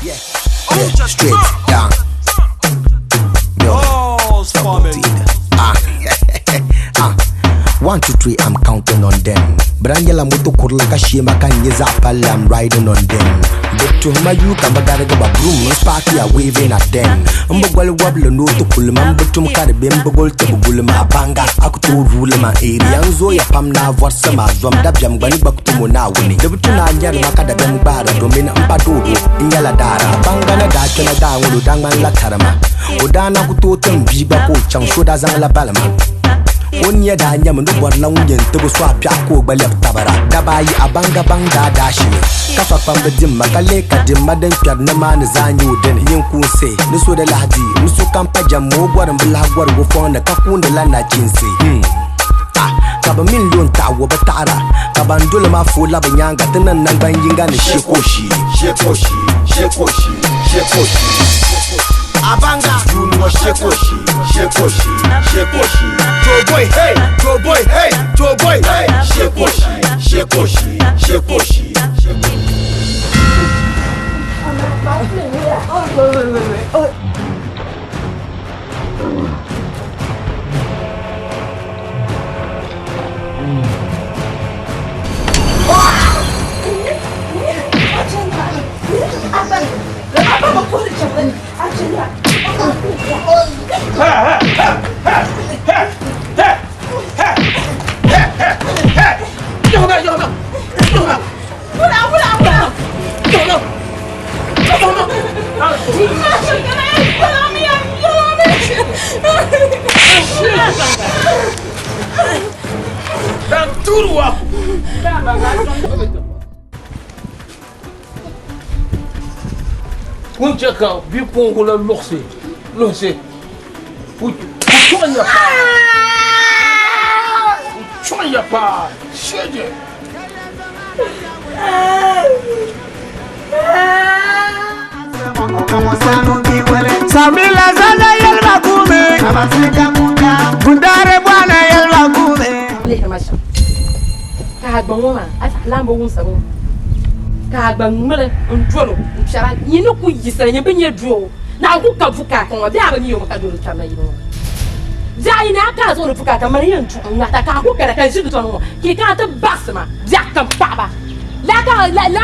Yeah, straight down. Yo, ah, ah. 1, 2, 3, I'm counting on them. Branyala moto kurla ka shema ka nye zaɣ palli, I'm riding on them. Bɛ tuhima yu ka bi garigi ba broom, n sparky a waving at them. N bi goli wabili ni o ti kuli ma, n bi tum ka di be n bi goli ti bi guli ma. Banga a ku tooi ruuli ma area n zooya pam na vɔrisi ma zom dabiɛm gba ni gba ku tumo Naawuni. Di bi tu ni a nyari ma ka dabiɛm gbaara domin n pa doodo n nyɛla daara. Banga ni daa kpɛna daa ŋɔ o daa ŋmanila tarima. O daa na ku tooi tim bia gba ka o chaŋ so daa zaŋla balima. O nia daa nyɛmi ni bɔrila ŋun yɛn tibi so a piɛɣu ka o gba lɛbi tabara. Daba ayi a baŋga baŋ daa daashimi ka fa kpambi dimma ka leei ka dimma din kpɛri nimaani zaa nyɛ o dini. Nyin kuunsi ni so di lahi di ni sokam pa jɛmmi o gɔrim bi lahi gɔrig o fɔŋ ni ka kuundi la nachiinsi. Hmm. Ah, ka bɛ mini lo n-taɣi o bi taɣira ka ban doli ma fooi labi nyaaŋa ti niŋ naŋgban yiŋga ni shekoshi. Shekoshi, shekoshi, shekoshi. Abanga. You know shekoshi, shekoshi, shekoshi. Joe boy, hey, Joe boy, hey, Joe boy, hey. Shekoshi, shekoshi, shekoshi. Ŋun chɛ ka bipuɣiŋga la luɣisi luɣisi o chɔɣiya paa o chɔɣiya paa shɛje. Samila zana yelba kume Gundare bwana yelba kume Lihiri ma shɛm ka a gba ŋɔ maa a laamba wumsa ŋɔ ka a gba ŋmili n dolo n kpɛra yi ni ku yiɣisira nyɛ bi nyɛ doo naɣ ku ka bukaata ŋɔ bee a bi mi o ka dolo kpɛrina yili ŋɔ biɛɣu yi ni a ka a zaŋdi bukaata mani yɛn du n ŋmata ka a ku kana ka n ʒi di tɔni ŋɔ ka i kana ti baɣisi ma biɛɣu kam paɣaba laa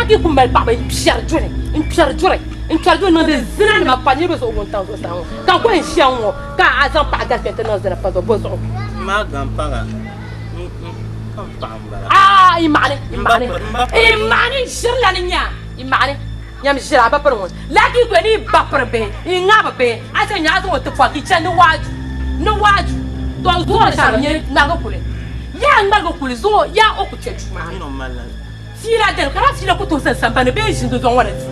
ka i ku mali paɣaba n kpɛri duri n kpɛri duri n kpɛri duri niŋdi zina nima pa niriba zuɣu wuntaŋ zuɣusaa ŋɔ ka n ku yɛn ʒiya ŋ-ŋɔ ka a zaŋ paɣa gari kpɛ nti niŋ zina pa zuɣu bɔ zuɣu. Maa gampaŋa n paɣa n bala. Aa i maɣani i maɣani i maɣani n ʒirila ni nya i maɣani nyam ʒira a ba piri ŋun laki gba ni ba piri bihi i ŋabi bihi a chɛ nya a zaŋ o ti pɔri ka i chani ni waaju ni waaju to zuɣu ni shɛŋa nyɛ ŋmarigi kuli yaa ŋmarigi kuli zuɣu yaa o ku chɛ duu maa ni fiila dini ka di fiila ku tooi sani sambani bee ʒini dundɔŋ ŋɔ ni di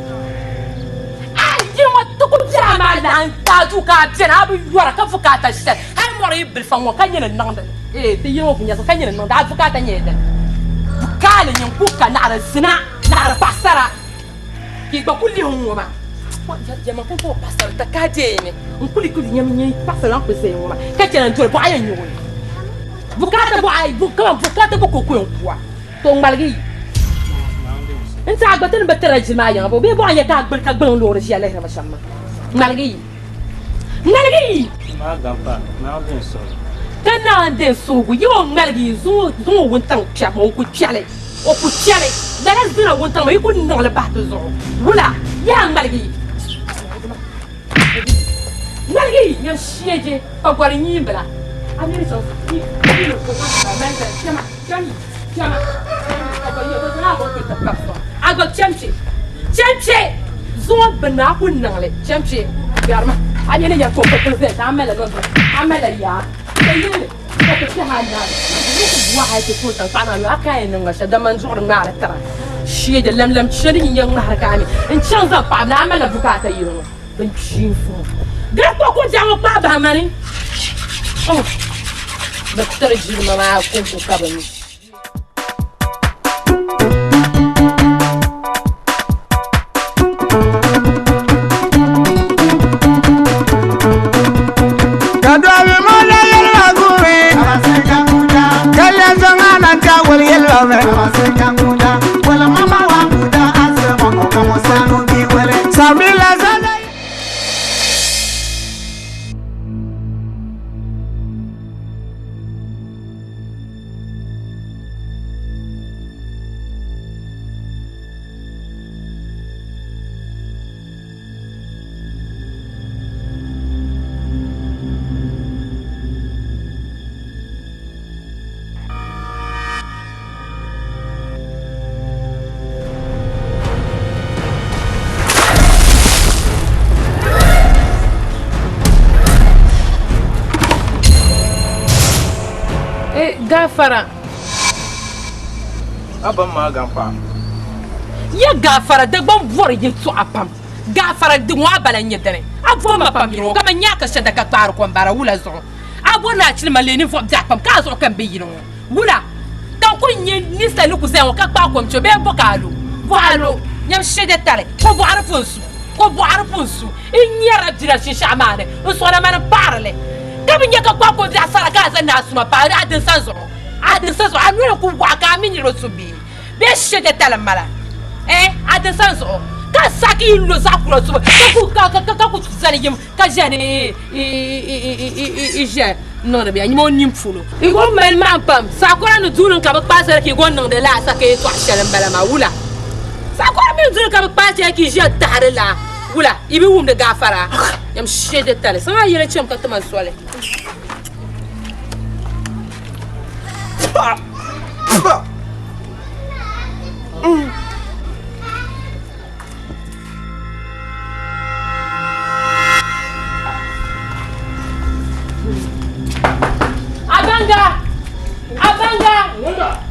a yi ŋɔ ti ku bɛri a maa lahi n ka a duu ka a bɛni a bi yɔra ka bukaata shɛli hali mɔri yi bilifa ŋɔ ka nyɛ ni niŋdi ee ti yi ŋɔ ku nyɛsi ka nyɛ ni niŋdi a bukaata nyɛla dini bukaali nyin ku ka naɣiri zina naɣiri paɣasara ka i gba ku lihi ŋɔ maa jɛma ku ku paɣasara ta ka deemi n kuli kuli nyɛmi nyɛ paɣasara n ku zaya ŋɔ maa ka chɛna n doli bɔɣa yɛn nyɛ o ni bukaata bɔɣa kaman bukaata bɔ ka o ku yɛn kuwa To ŋmaligi yi n-ti a gba ti ni bi tiri a jilima a yiŋa bɔ bee bɔɣa n-yɛ ka a gbiri ka gbaliŋ loori ʒiya lihiri ma shɛm maa. Ŋmaligi yi. Ŋmaligi yi. Ka naan di n suhigu yi o ŋmaligi yi zaŋ o wuntaŋ kpɛri ma o ku kpɛli o ku kpɛli lala zina wuntaŋ maa yi ku niŋ li bahi ti zuɣu wula yaa ŋmaligi yi. Ŋmaligi yi nyam shieje ka gɔri nyiimbila a mini chaŋ A gba cham kpe, cham kpe zuŋɔ bini a ku niŋli cham kpe garima a nyɛ ni yɛli ka o kpukpuli zaya ka a malila niŋ a malila yaa ka yili ka ti kpɛhi a naai ni ku bɔhi a ti tooi tankpaɣu maa nyo a ka yɛn niŋ ma shɛli dama n zuɣuri ŋmaari tira shee di lamlam chani yi nyɛ ŋmahiri ka a mi n chaŋ zaŋ paɣaba ni a malila bukaata yili ŋɔ bin kpiin fu gari kɔ ko biɛɣu ŋɔ kpaai bahi mani oh bi tiri jilima maa konko ka bi mi. Kadɔbi mola yelba guri Kala zɔŋa na ka wali yelba mɛ Samila Eh, gaafara. A ba maa gampaɣa. Ya gaafara Dagbaŋ bɔri yɛltɔɣa pam. Gaafara di ŋɔ a bala n-nyɛ dini. A bɔri ma pam yini ŋɔ ka man nya ka shɛda ka kpaari kom bara wula zuɣu. A bɔri ni a chili ma leei ninvuɣ biɛɣu pam ka a zuɣu ka m be yini ŋɔ. Wula ka n kul nya ninsal ni ku zaya ŋɔ ka kpaai kom kpe bee bɔ ka a lo? Bɔ a lo? Nyam shɛda tali, ko bɔɣiri pun su, ko bɔɣiri pun su. N nyarila bira shinshɛɣu maa ni n sɔna mani m-paɣiri li. Ka bi nya ka kpaai ko biɛɣu sara ka a zaŋ ni a suma paai a dinsa zuɣu. A dinsa zuɣu a noli ku waɣa ka a mi niriba su bee? Bee shɛda tali m-bala? Eh, a dinsa zuɣu ka a saɣi ka yi lo zaɣ kura subu ka ku zani yim ka ʒiya ni i ʒiya niŋdi bɛ nyima o nini polo. I go mali maŋ pam, saɣikɔra ni duuni ka bɛ kpaai sali ka i go niŋdi laa sa ka yɛtɔɣ shɛli m-bala maa wula? Saɣikɔra mini duuni ka bɛ kpaai sali ka i ʒiya tahiri laa wula? I bi wumdi gaafara? Yɛm shɛdi tali saŋa yɛli cham ka ti ma soli. Abanga! Abanga!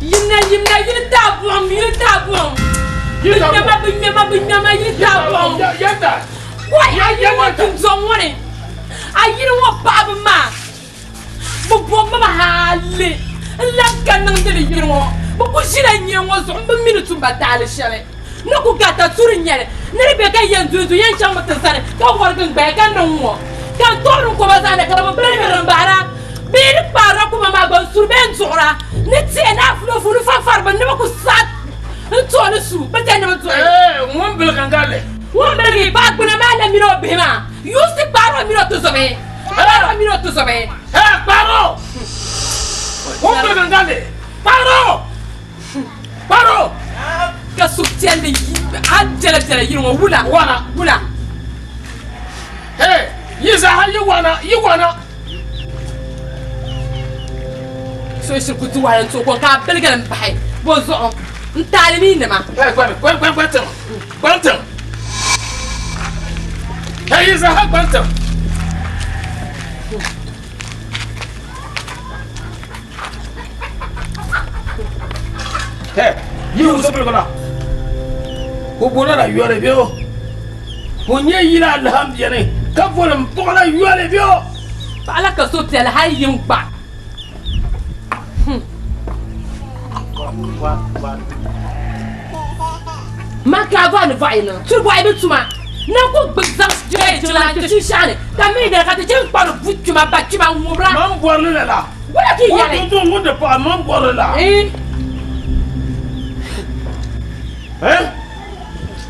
Yimna yimna yili taa buɣim yili taa buɣim. Bi ŋmɛma bi ŋmɛma bi ŋmɛma yili taa buɣim. Wai a yili ŋɔ dundoŋ ŋɔ ni a yili ŋɔ paɣaba maa bi bɔbi ma hali n lahi ka niŋdi li yili ŋɔ bi ku ʒila nyee ŋɔ zuɣu m bi mi ni tum ba taali shɛli. Ni ku garita turi n-nyɛ li, ni di be ka yɛn duli du yɛn chaŋmi ti zani ka wɔrigi n-gbaya ka niŋ ŋ-ŋɔ, ka n toori n koma zaanda ka di bi birigiri m bahira bee di kpaarila kuma maa gba n-suri bee n-duɣira ni tihi ni afulofu ni fanfari bini ni bɛ ku saɣi n-tuhi ni su bɛ chani ni bɛ duɣi. Ŋun biligi n-gari li. Ŋun biligi paɣ gbuna maa la mini o bihi maa, yuusi kpaari o mini o tuzɔbihi, kpaari o mini o tuzɔbihi. Kpaari o! Ŋun biligi n-gari li, kpaari o! Kparo! Ka suhupiɛlli a biɛla biɛla yili ŋɔ wula wana wula. Hey, yi zaaha yi wana yi wana. So shiri ku di wahala n-tooi kom ka a biligili m-pahi bɔ zuɣu n taali mi nima. Hey, gbani gbani gbani gbani tiŋ gbani tiŋ. Hey, yi zaaha gbani tiŋ. Yi zipiligu la o bola la yɔli bɛ o o nyɛ yili alaham biɛni ka boli n buɣi la yɔli bɛ o. Paɣa la ka so piɛli hali yim gba. Man ka a ni vɔɣi niŋ turi bɔɣi bi tuma na ku gbubi zaŋ jiŋla n-ti shinshaɣu ni ka mi dini ka ti chɛ n-kpari bu kpima ba kpima n-ŋubira. Man bɔri li lala. Wula ka yi yɛli? Ŋun tuntun ŋun di paɣa man bɔri li la.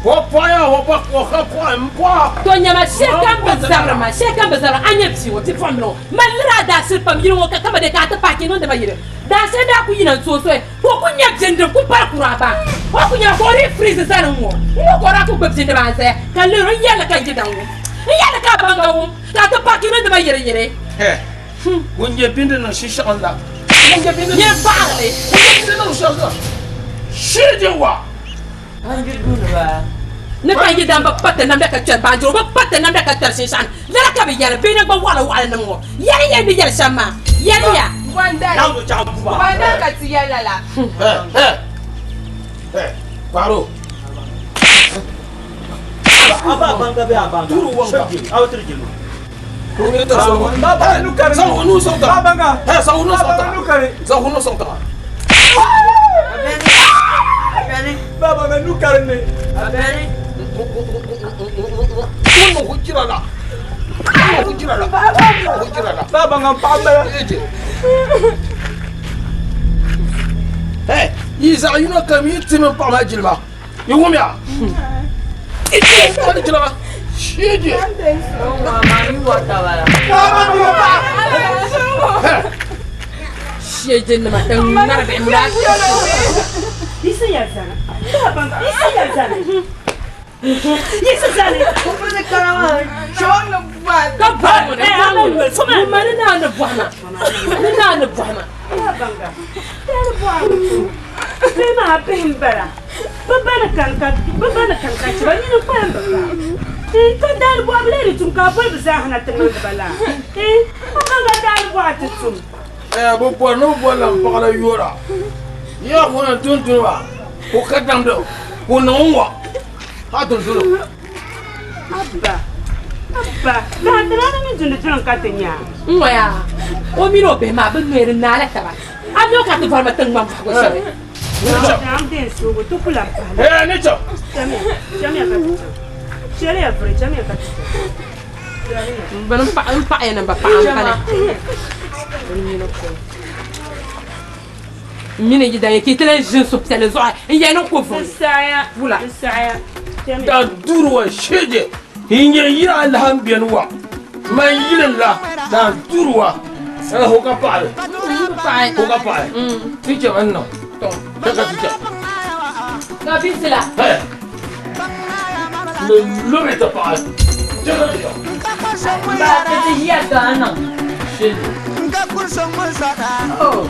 O pɔɣiya o ba o ka pɔɣi m pɔɣa. To nyama shɛli kam bi zabiri ma shɛli kam bi zabiri a nyɛ bia ŋɔ bipuɣimbila ŋɔ man liri a daashili pam yili ŋɔ ka kama dee ka a ti paaki niŋdi ma yili daashili daa ku yina n-tooi soya Ka o ku nya bindim ku pari kura ba. O ku nya ka o dii firizi zani n-ŋɔ n-ŋɔ ka o daa ku gbubi bindim maa n-zaya ka lihiri o n-yɛli li ka yi daŋ wum. N-yɛli li ka a baŋ ka wum ka a ti paaki niŋdi ma yiriyiri. Ŋun nyɛ bindi niŋ shinshɛɣu n-la. Ŋun nyɛ bindi Nyɛ baɣiri li. Ŋun nyɛ bindi niŋ shɛli la. Shee din wa. Ni ka yi dam bi pa ti namda ka kpɛri baanjiro, bi pa ti namda ka kpɛri shinshɛɣu ni. Lala ka bɛ yɛli bɛ ni gba waɣila waɣila nim ŋɔ. Yɛli ya ni yɛli shɛm maa. Yɛli ya. Bɔnda ka ti yɛli lala. Yi zaɣ yino kam yi ti mini paɣa maa jilima yi wumya jilima sheeje Sheeje nima n ŋmari bihi muna. Ka bɔhi ŋuni ŋun ma ni naa ni bɔhi ma ni naa ni bɔhi ma. Bihi maa bihi m-bala bɛ ba ni kani ka bɛ ba ni kani ka chɛ ba nini kpalim bi ba ka daali bɔhi bi lee di tum ka a boli bɛ zaa ha na ti niŋdi ba laa a baŋ ka daali bɔhi ti tum. Bɛ bɔri ni bɛ boli la m paɣa la yora. Yaa ŋuna tuntuniba, ka o ka damdi ka o niŋ n-ŋɔ a tuntuni. Abba, Abba, daa ti lahi mini dundi duli n-ka ti nya a. N-ŋɔ yaa, o mini o bihi maa bɛ noya di naala taba. A mi o ka ti bɔri ma tiŋgbani bɔhigu shɛli. Naam deei suugu, ti ku lahi pahi la. Ni chaŋ. Chamiya, chamiya ka ti chaŋ. Chɛliya vuri, chamiya ka ti chaŋ. Bini m paɣiya ni m ba paɣa m-pani. M mini yi dan ya ka yi ti lan ʒini suhupiɛlli zuɣu n-yɛli ni ku vuhim. Wula? Da duri wa shege n-nyɛ yili alaha m-beni wa man yili la da duri wa ho ka paɣili ho ka paɣili ti chɛ man niŋ chɛ ka ti chɛ Ka bisi la. Ni lumi ti paɣili chɛ ka ti chɛ. Ba ti ti ʒiya ka a niŋ. Shege. Oh.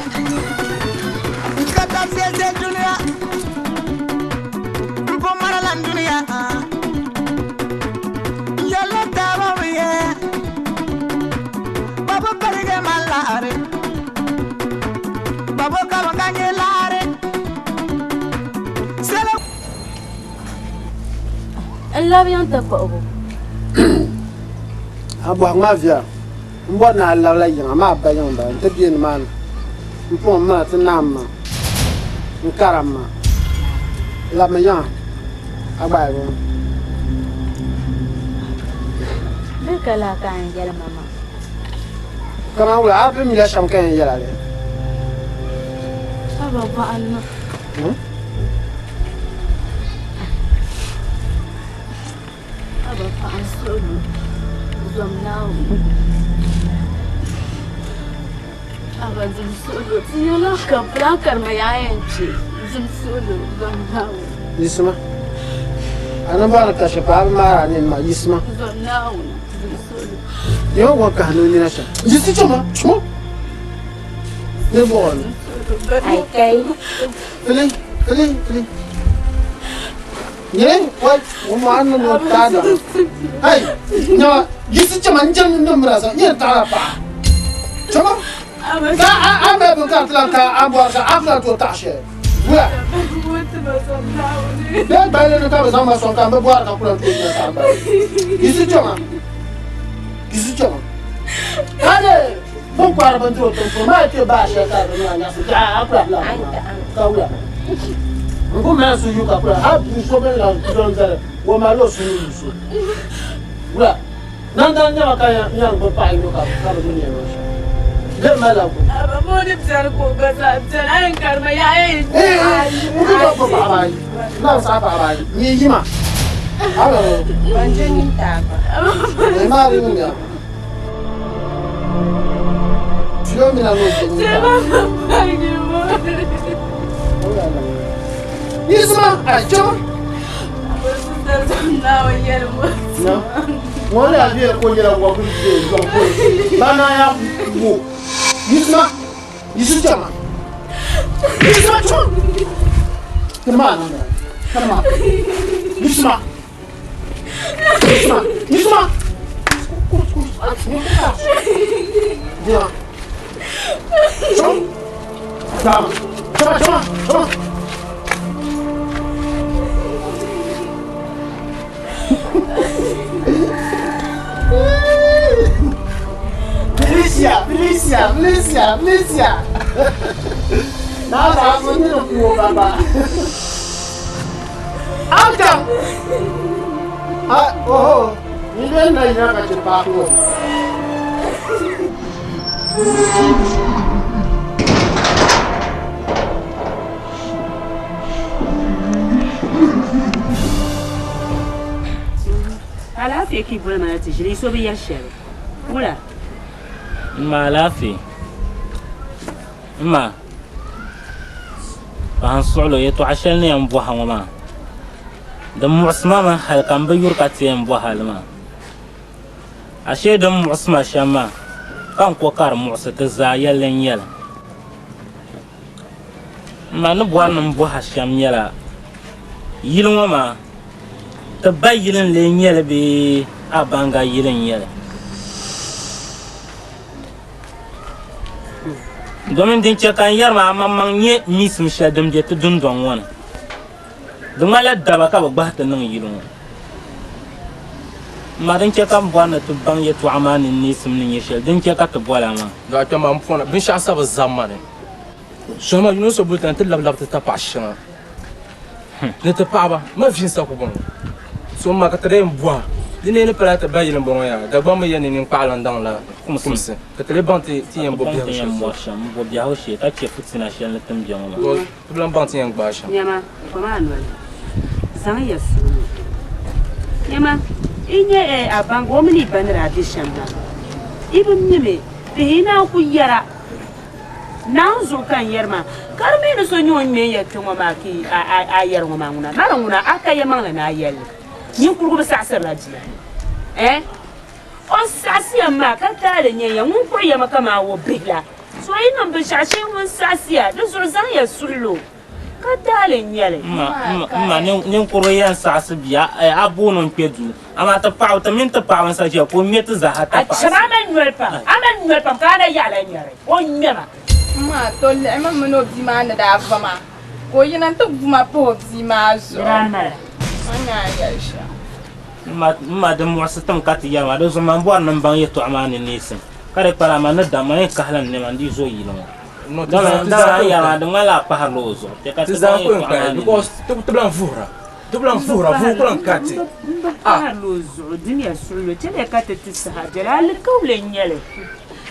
N labi yiŋ ti kpuɣibu. A bɔhigu maa viɛla. M bɔri ni a labila yiŋa amaa a ba yiŋ m-bala nti be nimaani m-puhi m ma ti naai m ma n-kara m ma. Labimi yiŋa a gba yi bɔŋɔ. Bɛ ka laa ka a yɛn yɛli ma maa? Kaman wula, a bi mila shɛm ka yɛn yɛl a li? A ba bɔhim ma. A ba paɣa n suhiri o, zom Naawuni. A ba zom suhiri o, ti nyɛla ka pula karima yaa yɛn kpe, zom suhiri o, zom Naawuni. Yiɣisima, a ni bɔri ni ka shɛ paai a bi maari a nini maa, yiɣisima. Zom Naawuni, zom suhiri o. Yɛn ŋɔ kahi ni o nina shɛm. Yiɣisi chama, chama. Ni bɔɣi ni. Ai kai. Fili, fili, fili. Nyɛ wai ŋun maa ni no taada. Hey, nyama, yiɣisi chama n jɛm ni mira sa, nyɛ taada paɣa. Chama, ka a a mali bin ka ti lan ka a bɔri ka a ku lan tooi taɣi shɛli. Wula. Bee gbali ni ka bɛ zaŋ ma sɔŋ ka n bi bɔri ka ku lan tooi yina ka a gbali. Yiɣisi chama, yiɣisi chama. Ka de bin kɔhiri bindirigu tiŋ puuni maa kpe baa shɛli ka di niŋ a nyaɣisi biɛɣu a ku lahi lahi maa ka wula. N ku mali suhu ka kula hali bia so bɛ ni lahi zaŋ zali o malila o suhu ni so. Wula nandan nɛma ka yɛn gbubi paɣa yino ka bi mi nɛma shɛm. Bɛ malila gu. N ku gbubi paɣaba ayi n na bi saɣi paɣaba ayi n yi yima. Halo. Maa di niŋya. Fiyo mina no je ni ta. Yisima, ai chama. No. Ŋɔ le a biɛ ko nyɛla wɔbiri bɛ zɔŋ ko bana ya wo. Yisima, yisi chama. Yisima chama. Kama na na. Kama. Yisima. Yisima, yisima. Ya. Chama. Chama, chama, chama. Felicia, Felicia, Felicia, Felicia. Na sa so ni ku baba. Ata. Ah, oh, ni le na ina ka che pa ku. Alaafee ka yi boli ma na ti ʒili, yi so bi yɛli shɛli. Wula? M ma alaafee. M ma, paɣa n suɣili o yɛtɔɣa shɛli ni yɛn bɔha ŋɔ maa, di muɣisi ma mi hali ka m bi yuri ka ti yɛn bɔha li maa. Ashee din muɣisi ma shɛm maa ka n ko ka di muɣisi ti zaa yɛlli n-nyɛ li. M ma ni bɔri ni m bɔha shɛm nyɛla yili ŋɔ maa ti ba yili n-lee nyɛ li bee a baŋga yili n-nyɛ li? Domin din chɛ ka n yɛri maa, amaŋmaŋ nyɛ miisim shɛli din be ti dundɔŋ ŋɔ ni. Di ŋmanila daba ka bɛ gbahi ti niŋ yili ŋɔ. M ma, din chɛ ka m bɔri ni ti baŋ yɛtɔɣa maa ni neesim ni nyɛ shɛli, din chɛ ka ti bol a maa. Dɔɣi kpɛma, m pɔna, binshɛɣu sa bi zab ma ni. Suhima, yino so boli ti na ti labi labi ti tapaɣ shɛŋa ni ti paɣiba. Ma vi n-sa ku bɔŋɔ. So m ma ka ti daa yɛn bɔha, di nee ni pala ti ba yili m-bɔŋɔ yaa, Dagbaŋ mi yɛn ni ninkpaɣilan daŋ la kumsi ka ti lee baŋ ti yɛn bo biɛhigu shee zuɣu. M bo biɛhigu shee ka chɛ fitina shɛli ni ti ni be ŋɔ maa. Ti bi lan baŋ ti yɛn gbaai shɛm. Nyama, kpam a noli. Zaŋ ya suɣulo. Nyama, yi nya a baŋga o mini yi ba ni daa be shɛm maa. Yi bi mi mi, bihi yi naan ku yɛra. Naawuni zuɣu ka n yɛri maa, ka di mi ni so nyɛ o ni ŋme n-ya kpe ŋɔ maa ka a yɛri ŋɔ maa ŋuna, mali ŋuna a ka yɛlimaŋli ni a yɛli li. Ninkurigu bi saɣisirila bia. Ɛɛh! O saɣisiya maa ka taali nyɛ ya, ŋun kpuɣi ya mi kaman o bihi la. So yi niŋ binshɛɣu shee ŋun saɣisiya, di zuɣu zaŋ ya suɣilo. Ka taali n-nyɛ li. M ma, ninkurigu yɛn saɣisi bia, a booni o n-kpe duu. Amaa ti paɣibu, ti mini ti paɣiba n-sa ʒiya ka o ŋme ti zaaha tapaɣisi. A cham a mali noli pam, a mali noli pam ka a na yaɣila nyari o ŋme ma. M ma, to liɣimi mini o bia maa ni daa va maa, ka o yina nti gu ma pahi o bia maa zuɣu. Di daa mali. O ni nya a yɛli shɛm. M ma, di muɣisi tim ka ti yɛri maa, di zuɣu man bɔri ni m baŋ yɛtɔɣa maa ni neesim, ka di kpala amaa ni dam ma yɛn kahila n nɛma n-dii zo yili ŋɔ. Dama a yɛri maa di ŋmanila a pahirila o zuɣu. Chɛ ka Ti ti zaa baŋ ku yɛn yɛtɔɣa kpahi maa ni because ti bi lan vuhira. Ti bi lan vuhira, vuhi ku lan kariti. M bi pahirila o zuɣu, dimiya suɣilo, chɛliya ka ti ti saha biɛla, alikauli n-nyɛ li.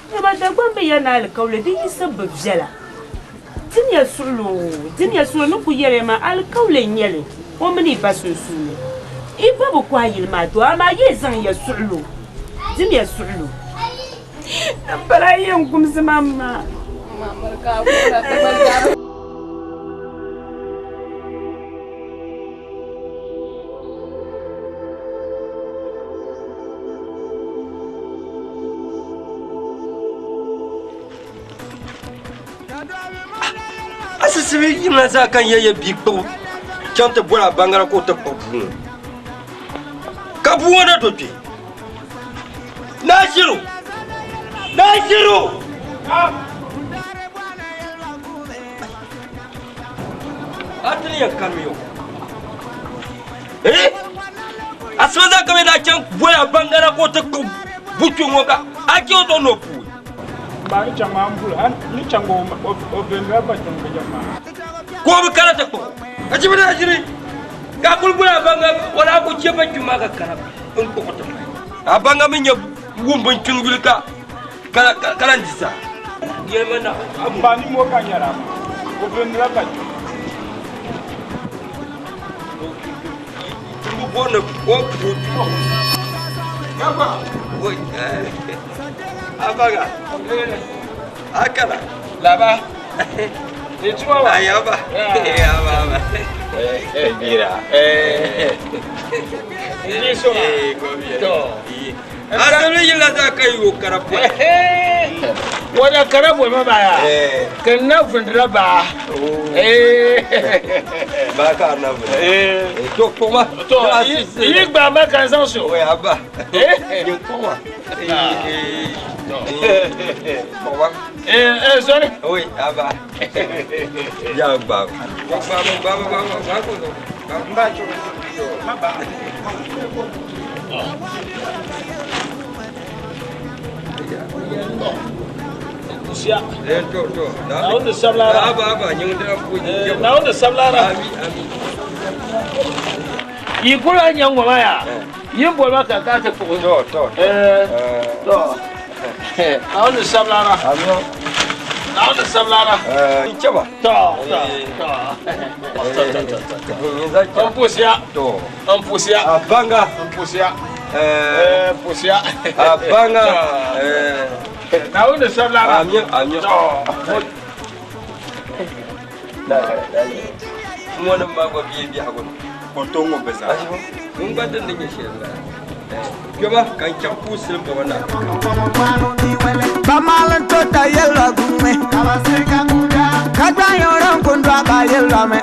Dama Dagbaŋ bi yɛri ni alikauli di yiɣisibu bi viɛla. Dimiya suɣilo, dimiya suɣilo ni ku yɛliya maa, alikauli n-nyɛ li o mini yi ba sunsuuni. Yi ba bi kɔhi yili maa to, amaa yi zaŋ ya suɣilo, dimiya suɣilo. Din pala yɛn gumsi ma maa. Asisibi yimina zaa ka n yɛ ya bia kpuɣi chaŋ ti boli a baŋgara ka o ti kpuɣi bua ŋɔ ka bua ŋɔ na do kpe Nasiru! Nasiru! A ti ni yɛn kanimi yo. Eh? Asiba zaa ka bɛ daa chaŋ boli a baŋgara ka o ti kpuɣi bua ŋɔ ka a chɛ o zuɣu ni o puui. Ba ni chaŋ maa m-buli, a ni chaŋ o vindila ba kpiŋ bi yɛm maa. Ka o bi kana ti kpuɣi o. Ka chi bi daa ʒiri ka a kuli boli a baŋga o daa ku chɛ ba kpiŋ maa ka kana n-kpuɣi ti mali. A baŋga mi nyɛ wum bin kpiŋ yuli ka ka lan di zaa. Yɛlima na a Ba ni mo ka nyɛra maa, o vindila ba kpiŋ. Ti bi bɔri ni o puhi kpiŋ. A baŋga a kana. Laba. Ni tuma wa. Ayaba. Ayaba. Bira. Ni so ma. To. Asali yilla za ka yi o kara pɔi. Wala kara bɔ ma baya. Ka na vundira ba. Ba ka na vundira. To kpɔma. To yi gba ma kan zaŋ so. O ya ba. Yin kpɔma. Kpɔma. Eh, sorry. Oi, aba. Ya gba. Gba gba gba gba gba gba. Mba cho. Maba. Sia. Eh, to to. Naawuni sablara. Aba aba, nyin da ku. Naawuni sablara. Ami ami. Yi kula nya ŋɔ maa yaa. Yin boli ma ka ka ti kpuɣi. To to. Eh. To. Naawuni sablara. Ami. Naawuni sablara. Eh, chaba. To to to. To to. N pusiya. To. N pusiya. A banga. N pusiya. Eh, pusiya. A banga. Eh. Naawuni sablara. Ami ami. To. Ŋɔni maa gba bia biɛhigu ni. O to ŋɔ bi zaa. Ŋun gba din ni nyɛ shɛli la. Kpɛma ka n chaŋ puu silim baba na. Bamalin tota yelwa gume Kagba yoron kundwa ba yelwa me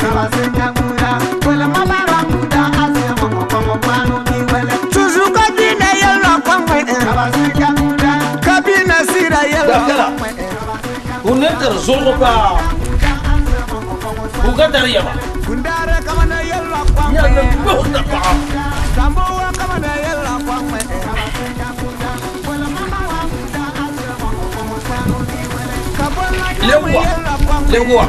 Suzuka dine yelwa kwangwe Kabina sira yelwa kwangwe. O ne tari zuɣu paa. O ka tari yaba. Nyɛla gbuhi tapaɣa. Lewa. Lewa.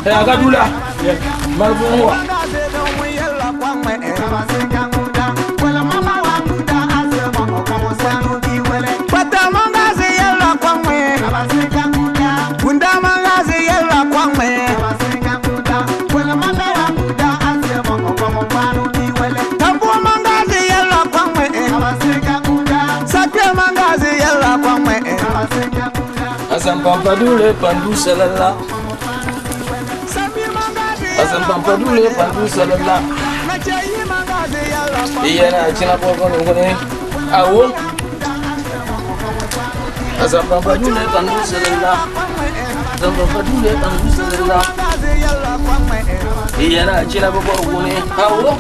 Hey, Agadula. Malbuwa. Asampampadule pandu salala. Asampampadule pandu salala. Iyana china boko ngone. Awo. Asampampadule pandu salala. Asampampadule pandu salala. Iyana china boko ngone. Awo.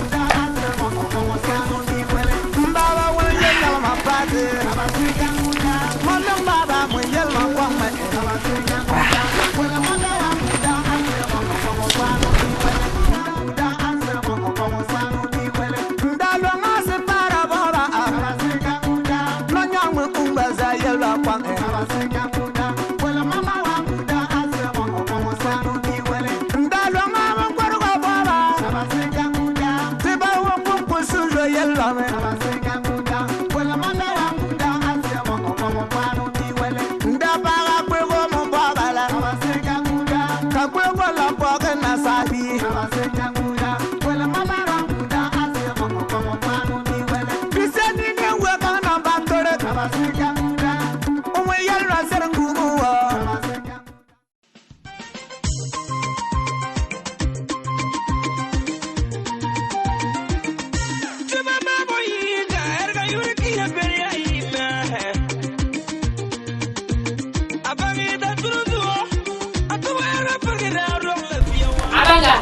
Abanga.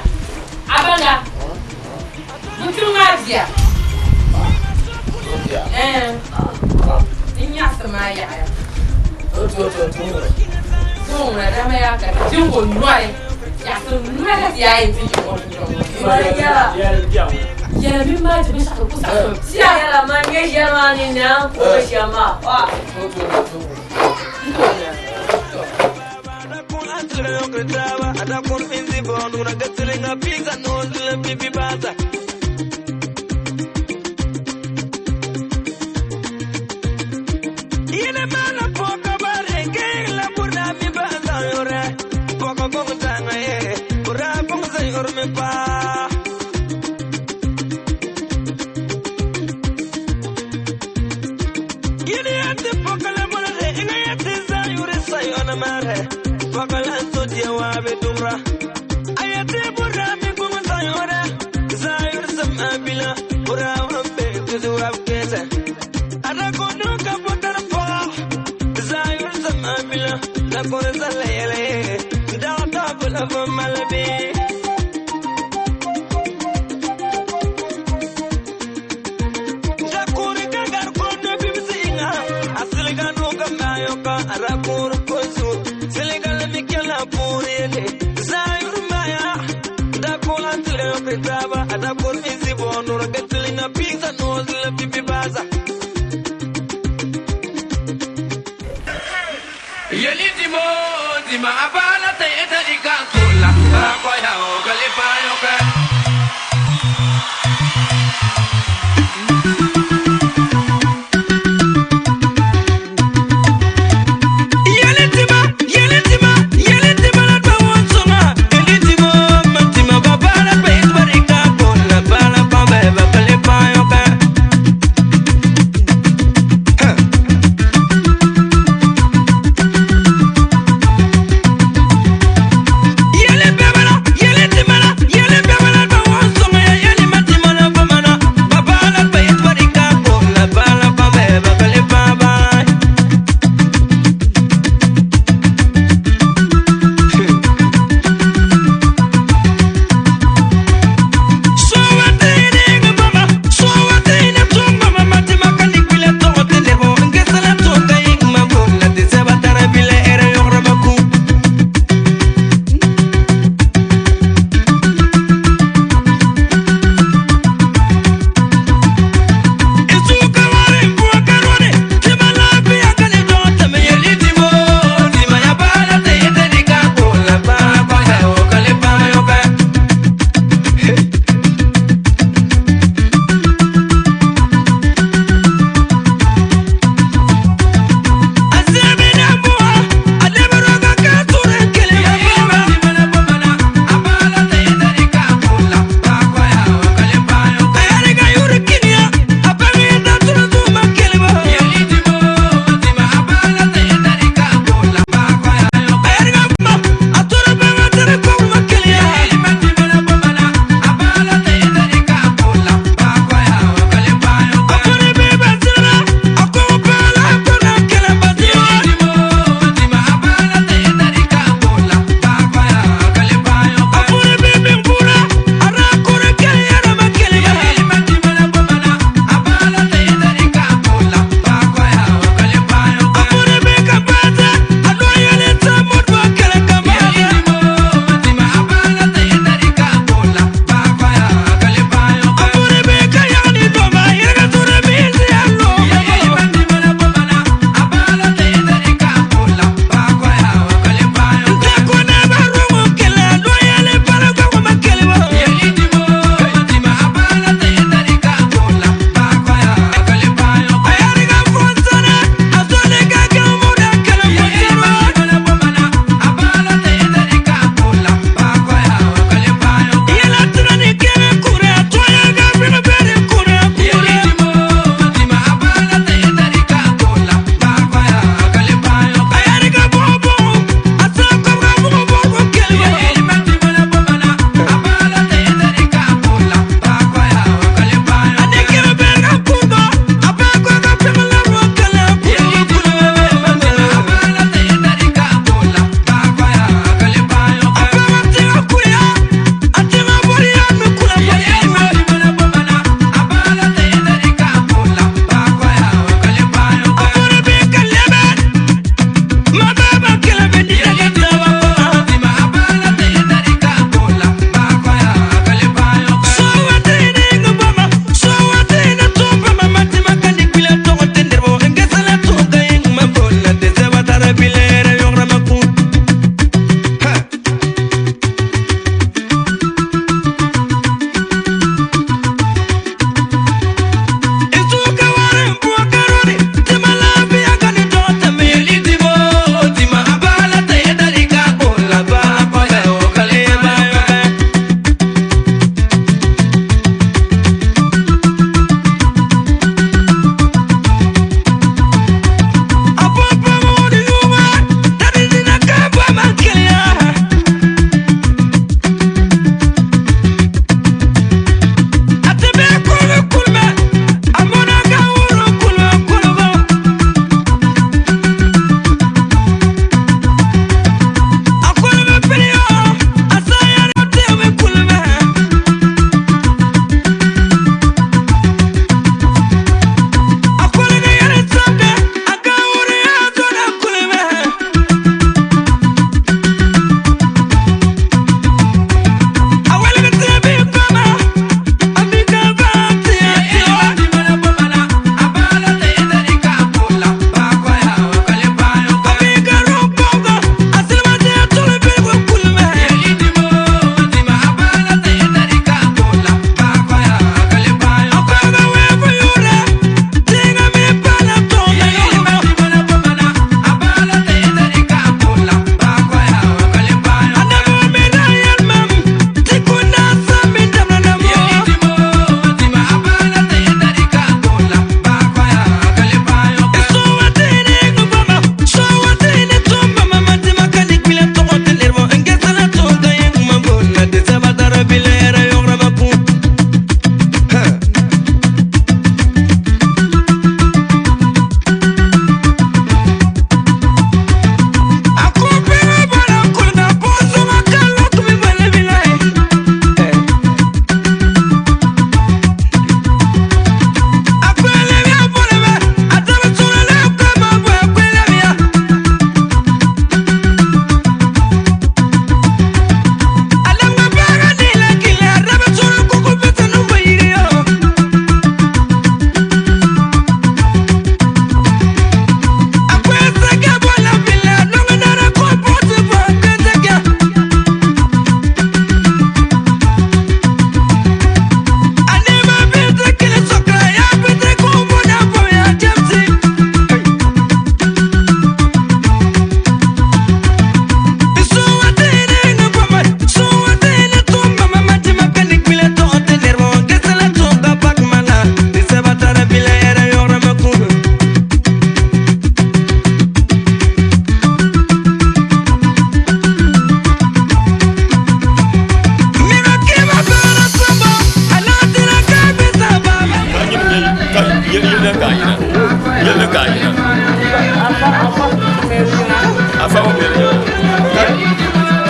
Abanga. Mtu ngazia. Eh. Inyasa maya. Zunga dama ya ka jingo nwai. Ya so nwai ya yi jingo. Ya mi ma ji sa ko sa. Ya la ma nye ya ma ni na ko ya ma. Wa.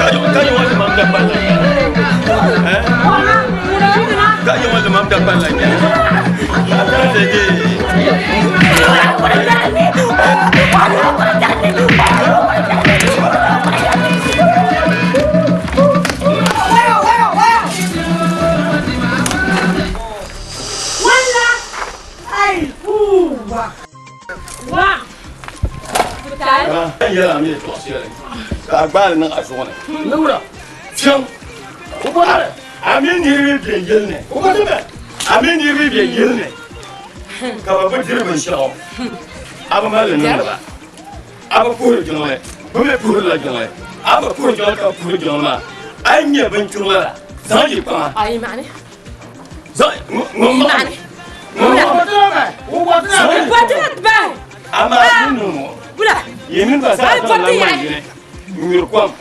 Ka yi ŋɔ limam da kpalla nya. Ka yi ŋɔ limam da kpalla nya. Ka ta te je. Wala! Ai, uwa! Wa! Putal? Ka yɛla mi tɔɣisi yɛli. Ka a gbaali niŋ a zuɣu ni. Nura. Fiɛŋ. A mi niriba bɛ yili ni. A mi niriba bɛ yili ni. Ka bɛ bi diri binshɛɣu. A bi mali li niŋdi ba. A bi puhiri jiŋli. Bɛ mi puhirila jiŋli. A bi puhiri jiŋli ka bɛ puhiri jiŋli maa. A yi nya binchurigu la, zaŋ yi kpaŋa. Ai maani. Zaŋ ŋun maɣi. Ŋun maɣi. Amaa yi niŋ ŋɔ. Yi mini ba zaa zaŋla ŋmani yini n-nyuri kom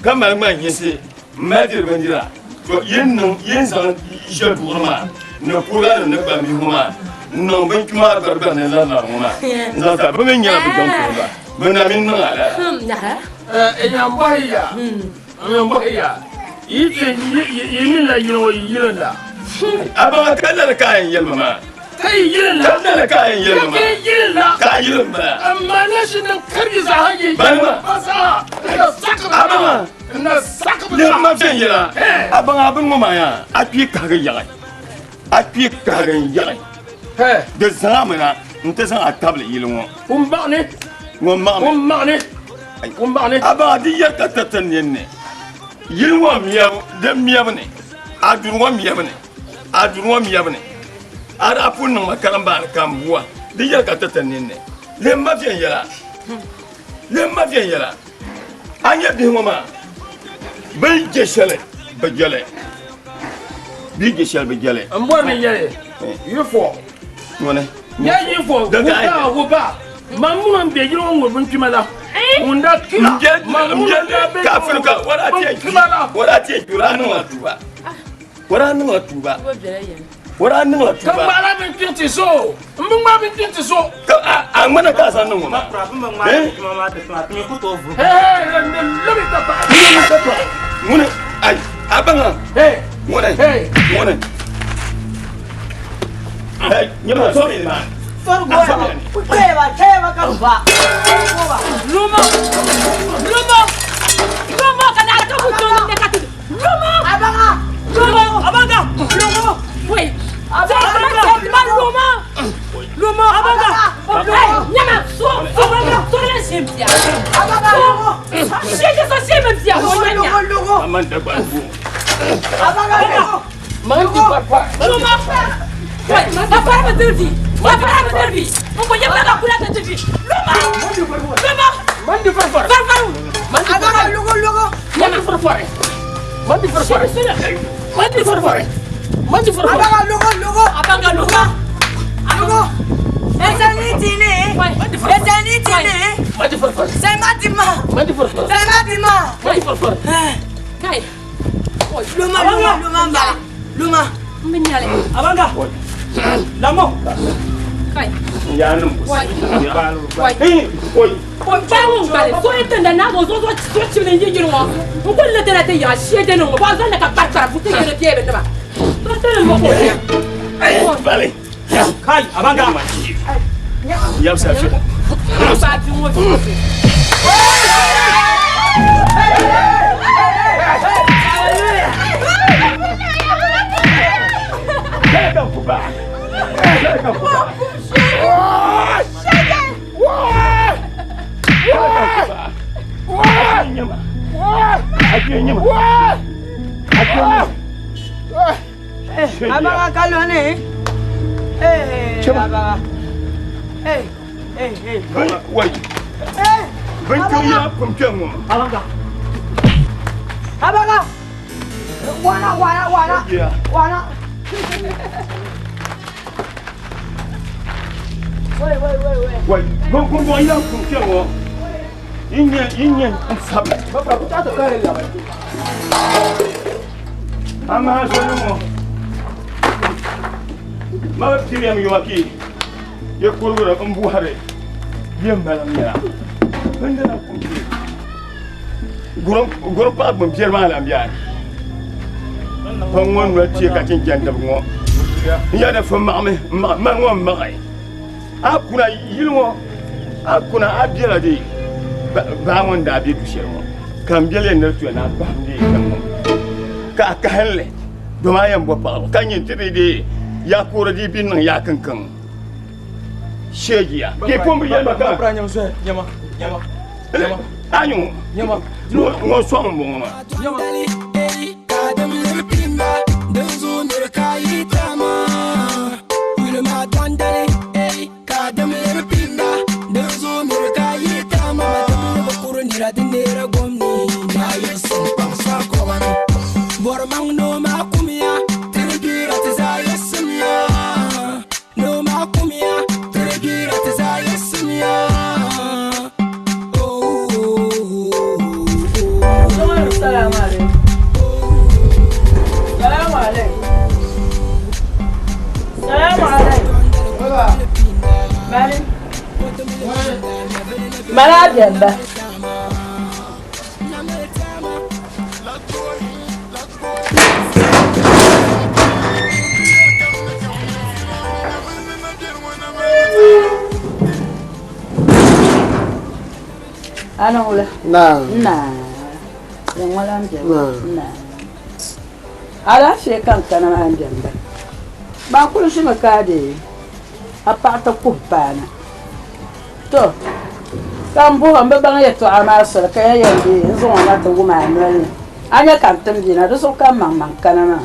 ka mali ŋmani yinsi m-mali diri bindira. To yi niŋ yi ni zaŋ ʒe duɣuri maa ni kuriganim ni gbambihi ŋɔ maa n-niŋ binkpima maa gbarigbari ni larilari ŋɔ maa n-zaŋ ti a. Bɛ mi nyɛla bɛ jaŋ puuni ba. Bɛ na mi niŋ a lala. N yɛn bɔhi ya, n yɛn bɔhi ya, yi ti yi mi la yili ŋɔ yi yili la. A baŋa ka lala ka a yɛn yɛli ma maa. Ka yi yili la. Ka lala ka a yɛn yɛli ma Ka maa. yi yili la. Ka a yili m-bala. Amma na shi niŋ karigi zaa ha yi Bali ma. ba zaa. N na saki A baŋa. N na saki bi Lɛbi ma viɛnyɛla. A baŋa a bini ŋɔ maa yaa a kpee kahigi yaɣi. A kpee kahigi n yaɣi. Di zaŋ a mi na n ti zaŋ a tabili yili ŋɔ. Ŋun maɣani. Ŋun maɣani. Ŋun maɣani. Ŋun maɣani. A baŋa di yɛli ka tiriti nini ni. Yili ŋɔ miɛbu di miɛbu ni. A duri ŋɔ miɛbu ni. A duri ŋɔ miɛbu ni. A daa pun niŋ ma karimbaani ka n bua. Di yɛli ka tiriti nini ni. Lɛbi ma viɛnyɛla. Lɛbi ma viɛnyɛla. A nyɛ bihi ŋɔ maa. Bɛ ni je shɛli bɛ jɛli. Bɛ yi je shɛli bɛ jɛli. N bɔri ni yɛli yi fɔ. Ŋuni. Ya yi fɔ wuba wuba. Ma minnu n bɛ yili ŋɔ ŋun binkpima la. Ŋun da kira. Ma minnu da bɛ Kafiri ka wala ti binkpima la. Wala ti jura niŋ la tuuba. Wala niŋ la tuuba. Wala niŋ la Ka tuuba. ŋmaara binkpin ti so. N bi ŋmaa binkpin ti so. Ka a ŋmana ka a zaŋ niŋ ŋɔ maa. Eh? Hey, lobi ka paɣa. Lobi ka paɣa. Ŋuni ayi a baŋa. Ŋuni ŋuni. Hey, nyɛma sɔmi ma. Lumo! Lumo! Lumo ka na ka ku tono ne ka ti. Lumo! Abanga! Lumo! Abanga! Lumo! Wait. Abanga! Lumo! Lumo! Abanga! Hey, nyama so so so la shim ya. Abanga! Lumo! Shi ke so shim ya. Lumo lumo. Aman da ba bu. Abanga! Lumo! Lumo! Wait, papa ma dirbi. Papa ma dirbi. Mo yemma ka kula ta dirbi. Lumo! Lumo! Mandi farfar. Farfar. Mandi farfar. Lugo lugo. Mandi farfar. Mandi farfar. Mandi farfar. Mandi farfar. Abanga lugo lugo. Abanga lugo. Lugo. Ezani tini. Ezani tini. Mandi farfar. Sema dima. Mandi farfar. Sema dima. Mandi farfar. Kai. Luma luma luma mbala. Luma. Mbinyale. Abanga. Lamo. Kai. Ya niŋ. Wai. Wai. Hey, oi. O ba ŋun gbali so yi tinda naa zo zo so chibili n yi yili ŋɔ n kuli ni dina ti yaɣa shee dini ŋɔ ba zaŋ ka kpari kpari buti yili bɛ bi nima so tini mo ko Bali. Kai, abanga. Yabsa fi. ba bi ŋɔ fi. Kada ku ba. Kada ku ba. Abanga kalone. Eh, abanga. Eh, eh, eh. Wai. Bin ya kumken mu. Abanga. Abanga. Wana wana wana. Wana. Wait, wait, wait, wait. Wai, kun kun ya kumken mu. Inye inye sabi. Baba ku ta ta kare la. Amma sonu mo. Ma piriam yumaki. Ye kurgura n buhare. Ye malam ya. Bindana kumke. Guri paɣa gbun biɛri maa lan biɛni. Pa ŋɔ noli tie ka chin jɛndi ŋɔ. N yɛli ni fo maɣimi mani ŋɔ m-maɣi. A kuna yili ŋɔ a kuna a bela di baa ŋɔ n-daa be du shɛli ŋɔ ka m beli ni di tuya ni a kpahim di kpɛŋ ŋɔ ka a kahinli doma a yɛn bo paɣibu ka nyin ti bi di yakoori di bi niŋ yaa kinkiŋ sheegiya ka i pun bi yɛli ma ka a nyu ŋɔ sɔŋ m-bɔŋɔ maa. Mala biɛmba. Ana wula? Naa. Naa. Yan wala n biɛmba. Naa. Naa. Alaafee ka n kana maa n biɛmba. Maa kuli ʒimi ka a dee a paɣa ti kuhi paana. To, ka n bɔh o m bi baŋ yɛtɔɣa maa soli ka ya yɛn dee n zaŋ o na ti wum a noli ni. A nya ka n tim bɛ na, di zuɣu ka m maŋmaŋ kana maa.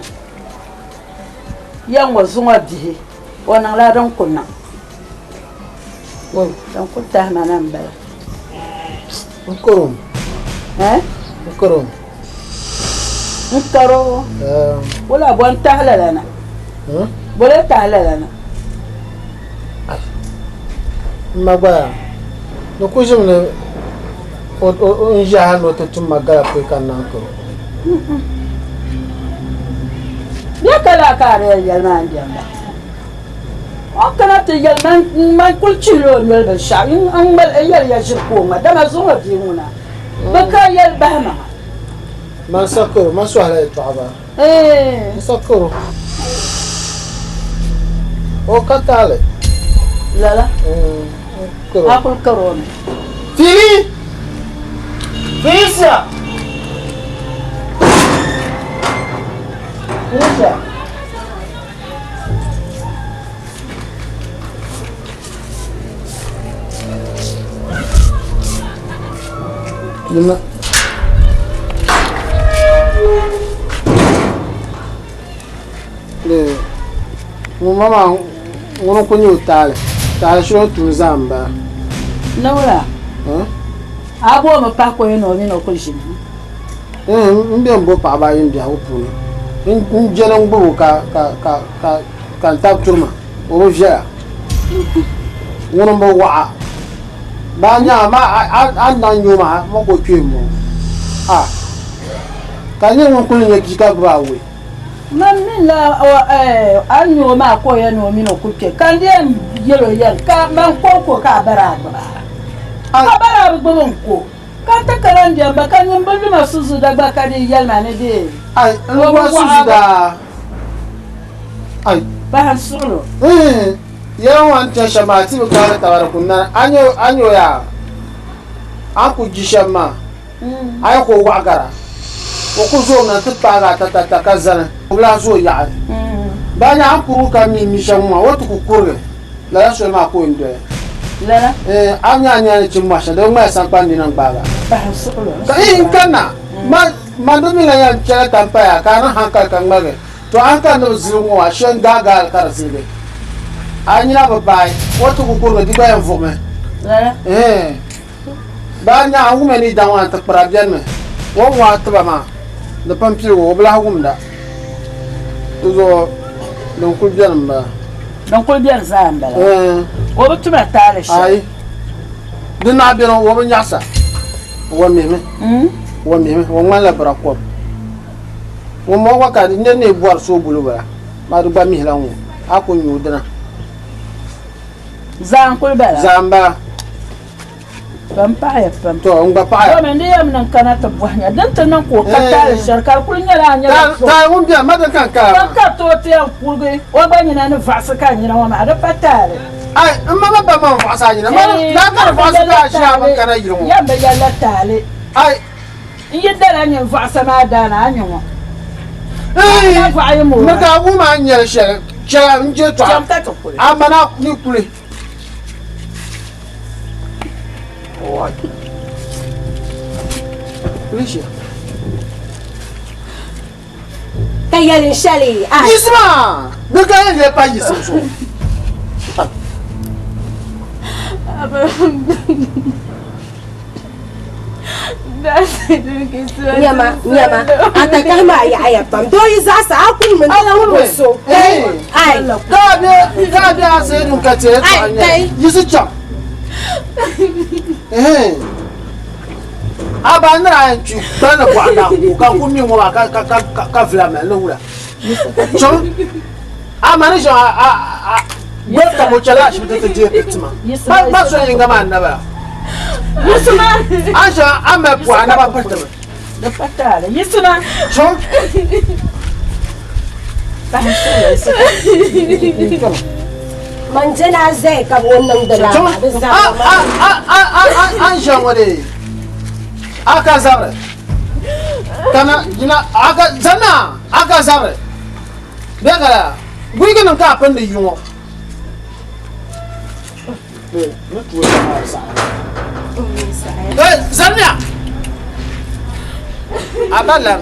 Ya ŋɔ zuŋɔ bihi, o niŋla din ku niŋ. Din ku tahi ma na m-bala. N karo. Eh? N karo. N karo. Wula bɔ n-tahi lala na? Bɔ lee tahi lala na? M ma gba yaa, ni ku ʒimi ni o n ʒi hali ni o ti tum ma gala pɔi ka n naan karo. Bɛ ka laa ka a di yɛn yɛli maa n-diɛmda. O ni kana ti yɛli ma man kul chihila o noli binshɛɣu n yɛli ya ʒiri ka o ŋma, dama zuŋɔ bia ŋuna bi ka yɛli bahi maŋa. Man sa karo, man sɔhila yɛtɔɣa baa. N sa karo. O ka taali. Lala. Karo. A kul karo o mi. Fili! Felicia! Felicia! Yimma. Le ŋun ma maa ŋuni n-kuli nyɛ o taali. Taali shɛli o ni tum zaa m-bala. Nawula, a bomi pahi ka o yɛn ni o mini o kuli ʒini. N bɛ n bo paɣaba ayi n biɛhigu puuni n jɛli n gbubi o ka ka ka ka n tabi turi ma o bi viɛla ŋuni n bi waɣa baa nyaa ma a ni na nyɛ o maa ma ka o kpee n bɔŋɔ a ka n nyɛ ŋun kuli nyɛ bia ka gbubi awɔi. Man mi la a ni nyɛ o maa ka o yɛn ni o mini o kuli kpɛ ka n di yɛn yɛl o yɛli ka man kɔŋko ka a bari a gbuba a bari a bi gbubi n ko. Ka ti kana n-diɛm ba, ka nyin bi luma suzuda gba ka di yɛli ma ni di Ai, n o bi gba waɣa suzuda. Ai. Bahi n suɣil o. Iin, yɛla ŋɔ a ni chani shɛm maa, ti bi kaari taba di ku nani. A nya a nya o yaa? A ni ku ji shɛm maa, a yi ku o waɣa gara, o ku zoomi na nti paagi a tatata ka zani, o bi lahi zooi yaɣi. Baa nya a ni kurigi ka mi mi shɛm ŋɔ maa, o ti ku kurigi. Lala soli maa ka o ni doya. Lala. Eh, a nya a nya ni chim mɔhi shɛli, di bi ŋmaya sankpani nina n-gbaag a. Bahi suɣulo. Ka i n kanna, ma, ma di mi la yɛn chɛla tampaya ka a niŋ hankali ka ŋmaligi. To a ni kani ni bi ziligi ŋɔ maa, shee n-gaai gaai li ka di ziligi. A nyina bi baai, o ti ku kurigi, di gba yɛn vuɣimi. Lala. Eh, baa nya a wumya ni yi daŋ maa nti kpira benimi. O ni ŋɔ a tiba maa, di pun piligi o, o bi lahi wumda. Di zuɣu din kuli beni m-bala. Din kuli beni zaa m-bala. O bi tuma taali shɛli. Ayi. Di naɣ beni o bi nyaɣisa. O mihimi. O mihimi. O ŋmanila birakɔb. Ŋun ŋɔ gba ka nir ni bɔri soobuli bala maa di gba mihila ŋ-ŋɔ. A ku nyu o dina. Zaa n-kuli bala. Zaa m-bala. Ban paɣaya pam. To n gba paɣaya. Domin di yɛm niŋ kana ti bɔhi nya din ti niŋ ka o ka taali shɛli ka di kuli nyɛla a nyɛla so. Taali ŋun beni ma din ka n kaya maa. Ka ti o ti yɛn kurigi o gba nyina ni vaɣisi ka a nyina ŋɔ maa di pa taali. Ai n ma mi ba ma n vaɣisi a nyina ma daa ka di vaɣisi ka a ʒi a bi kana yili ŋɔ. Yɛm bi yɛlila taali. Ai. N yi dala nyin vaɣisa maa daana a nyɛ ŋɔ. Ni ka a wuhi ma a ni nyɛli shɛli chɛla n je tɔɣa a mana ni kuli. Ka yɛli n shɛli a. Yiɣisima! Di ka yɛn lee pa yiɣisim zuɣu. Nyama, nyama, a takahi maa yaɣiya pam. Doo yi zaɣisa a kuli mi ni so. Ai. Ka bɛ a seedu ka tiɛ tɔɣa nyɛ yiɣisi chaŋ. A ba nira a yɛn kpi kpali ni bɔɣu na ka ku mi ŋɔ maa ka vila mali ni wula. Chaŋ a ma ni ʒe a gbali ka mo chɛla ashibiti ti deei ti tima. Ba so yinga maa n-nabala. A ʒe a mali pɔhim a naba piritimi. Di pa taali. Yiɣisima. Chaŋ. Man je na zaya ka o niŋdi laa maa di zaa A ni ʒiya ŋɔ dee a ka zabiri kana yina a ka zanna a ka zabiri bɛ ka la wigi nim ka a pindi yi ŋɔ zanniya a ba lan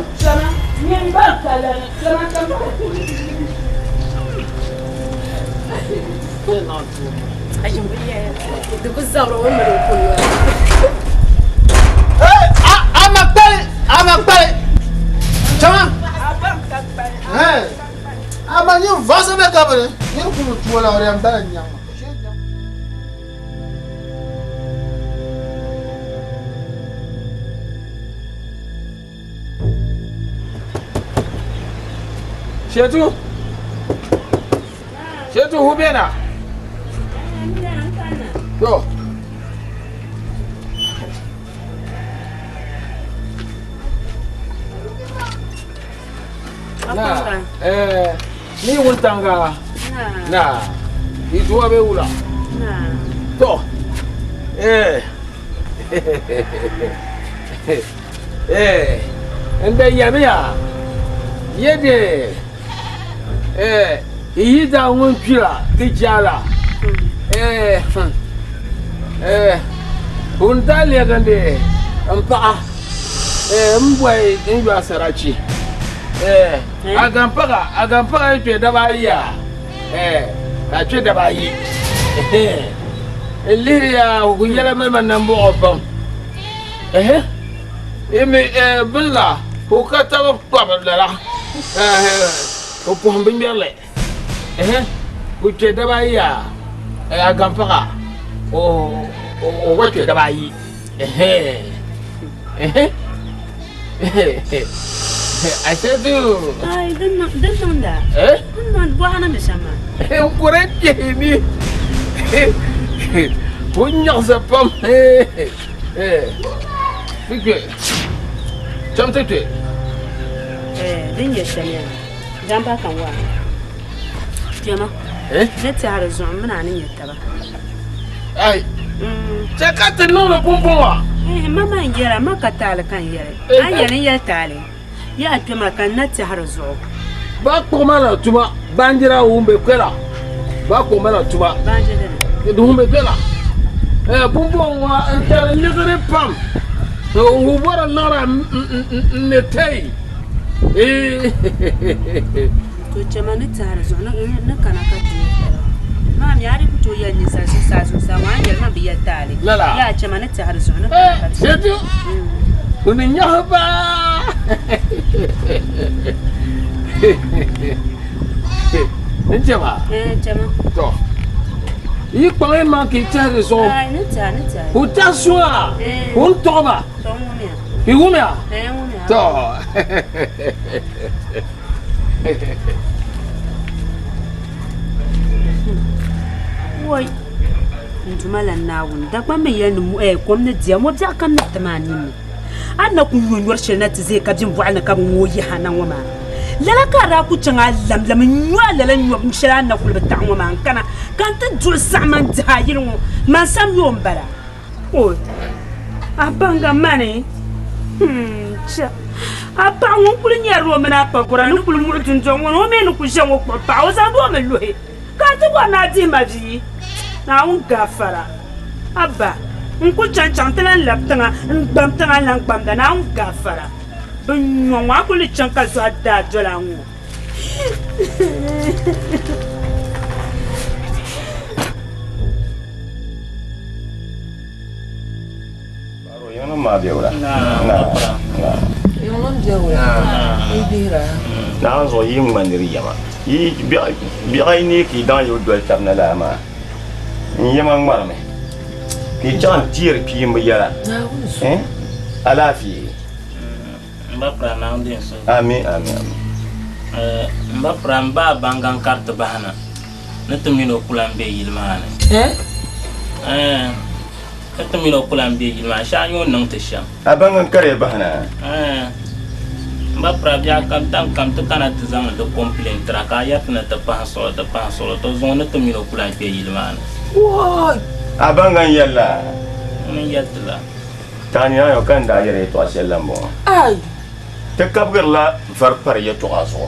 A ma kpali a ma kpali chama a ma nyin vaɣisi bɛ ka bini nyin kuli tuo la o di yɛn bala nyaŋ ma. Shetu Shetu hu bena To Na eh ni wultanga na iduwa be wula To eh Eh, n da yɛmiya yɛde eh, yi daa ŋun kpira ti jala eh, eh, ŋun daa lɛgindi n paɣa eh, n bɔi n yɔ sarachi eh, a gampaɣa a gampaɣa yi kpɛ daba ayi ya eh, ka a kpɛ daba ayi eh, n lihiriya ku yɛla mali ma nambɔɣɔ pam Ehe. Imi eh, bin la o ka taba kpabi lala. Eh, o pɔhim binŋmɛrili. Ehe. O kpe daba ayi yaa. Eh, a gampaɣa o o gba kpe daba ayi. Ehe. Ehe. Ashe du. Ai, din niŋda. Eh? Din niŋ bɔha ni mi shɛm maa. N kuri kpehi ni. O nyaɣisa pam. Ti kpe. Cham ti kpe. Din nyɛ shɛm yaa, gamba ka n waa. Kpɛma. Ni tɛhiri zuɣu m mini a ni nyɛ taba. Ai. Chɛ ka ti niŋdi pumpɔŋɔ. Ma maa n-yɛra, ma ka taali ka n yɛli. A ni yɛli n yɛli taali. Yaa kpɛma ka n na tɛhiri zuɣu. Ba kpuɣi ma na tuma baanjira ŋun be kpɛla. Ba kpuɣi ma na tuma. Baanjira dini? Ŋun be kpɛla. Pumpɔŋɔ ŋɔ n tari liɣiri pam. Ŋun bɔri liɣiri n ni tayi. To chɛma ni tɛhiri zuɣu ni kana ka ti nyɛ taba. Maa mi a di ku tooi yɛli ninsal zuɣusaa zuɣusaa ŋɔ a ni yɛli maa bi yɛli taali. Lala. Yaa chɛma ni tɛhiri zuɣu ni kana ka ti nyɛ taba. Ni nyaɣi baa. N chɛma. Chɛma. To. Yi kpaŋ yi maŋ ka yi tɛhiri zuɣu. Ni tɛha ni tɛha. Ka o tɛhi suŋa. Ka o ni tɔɣi ba. To n wumiya. Ka yi wumiya. N wumiya. To. Woi. N Duuma la Naawuni, Dagbaŋ mi yɛli ni eh, kom ni diya, mɔbiɛɣu kam ni ti maa ninni. A ni na ku nyo nyɔri shɛli na ti ʒe ka bɛ bɔɣili ni ka bɛ ŋooi yihi a na ŋɔ maa. Lala ka a daa ku chaŋ a lamlam n-nyo a lala nyɔbu shɛli a ni na kuli bi taɣi ŋɔ maa n-kana ka n ti duɣi saɣim a n-dihi a yili ŋɔ, man sam yo m-bala. Oi, a baŋga mani, hmm, chɛ, a paɣa ŋun kuli nyarila o mini a pagɔra ni kuli muɣi dundɔŋ ŋɔ ni o mi ni ku ʒe ŋɔ kpuɣi paɣa o zaŋdi o mi luhi. Ka a ti bɔri ni a dihi ma bia? Naawuni gaafara. Abba, n ku chaŋ chaŋ ti lan lab tiŋa n-gbam tiŋa n-lan gbamda. Naawuni gaafara. Bɛ nyɔ ŋɔ, a kul ni chaŋ ka zuɣu a daa dol a ŋɔ. Naawuni zuɣu yi ŋmaniri yɛma yi biɛɣu ayi neei ka yi daŋ yi doli tabi na lala maa n yɛma ŋmarimi ka yi chaŋ n-teeri kpiimba yɛla alaafee. M ba Pira Naawuni din so. Ami ami ami. M ba Pira m ba Baŋga n-kariti bahi na ni ti mini o kula m-be yili maa ni. Ni ti mini o kula m-be yili maa ni, shee a nya o ni niŋ ti shɛm. A Baŋga n-kariya bahi na? M ba Pira biɛɣu kam tam kam ti kana ti zaŋdi di complain tira ka a yɛri ti ni ti pahi suɣili ti pahi suɣili to zuŋɔ ni ti mini o kula n-kpe yili maa ni. A Baŋga n-yɛli la? Ŋuni n-yɛli ti la. Taani ayo ka n daa yɛri yɛtɔɣa shɛli la m-bɔŋɔ. Ti kabigirila vari pari yɛtɔɣa zuɣu.